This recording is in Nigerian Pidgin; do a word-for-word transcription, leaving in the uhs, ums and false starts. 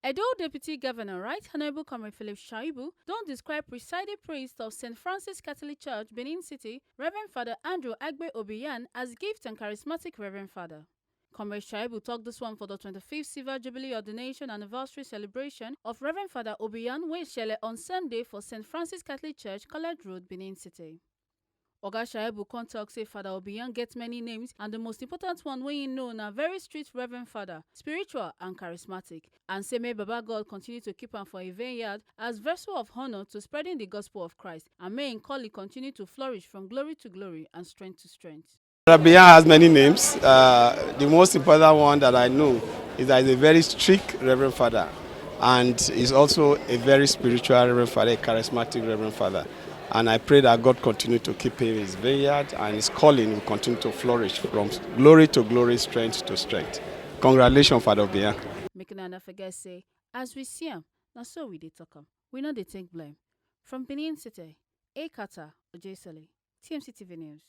Edo Deputy Governor, Right Honorable Comrade Philip Shaibu, don describe presiding priest of Saint Francis Catholic Church, Benin City, Reverend Father Andrew Agbe Obiyan, as gift and charismatic Reverend Father. Comrade Shaibu talk this one for the twenty-fifth Silver Jubilee Ordination Anniversary Celebration of Reverend Father Obiyan, wey shele on Sunday for Saint Francis Catholic Church, College Road, Benin City. Oga Shaibu come talk say Father Obiyan get many names, and the most important one wey he know na very strict Reverend Father, spiritual and charismatic, and say may Baba God continue to keep am for a vineyard as vessel of honor to spreading the gospel of Christ, and may him calling continue to flourish from glory to glory and strength to strength. Father Obiyan has many names. Uh, the most important one that I know is that he's a very strict Reverend Father, and he's also a very spiritual Reverend Father, a charismatic Reverend Father. And I pray that God continue to keep him in his vineyard, and his calling will continue to flourish from glory to glory, strength to strength. Congratulations, Father Obiyan. Make una no forget say, as we see am, na so we dey talk am. We no dey take blame. From Benin City, Ekata Ojesele, T M C T V News.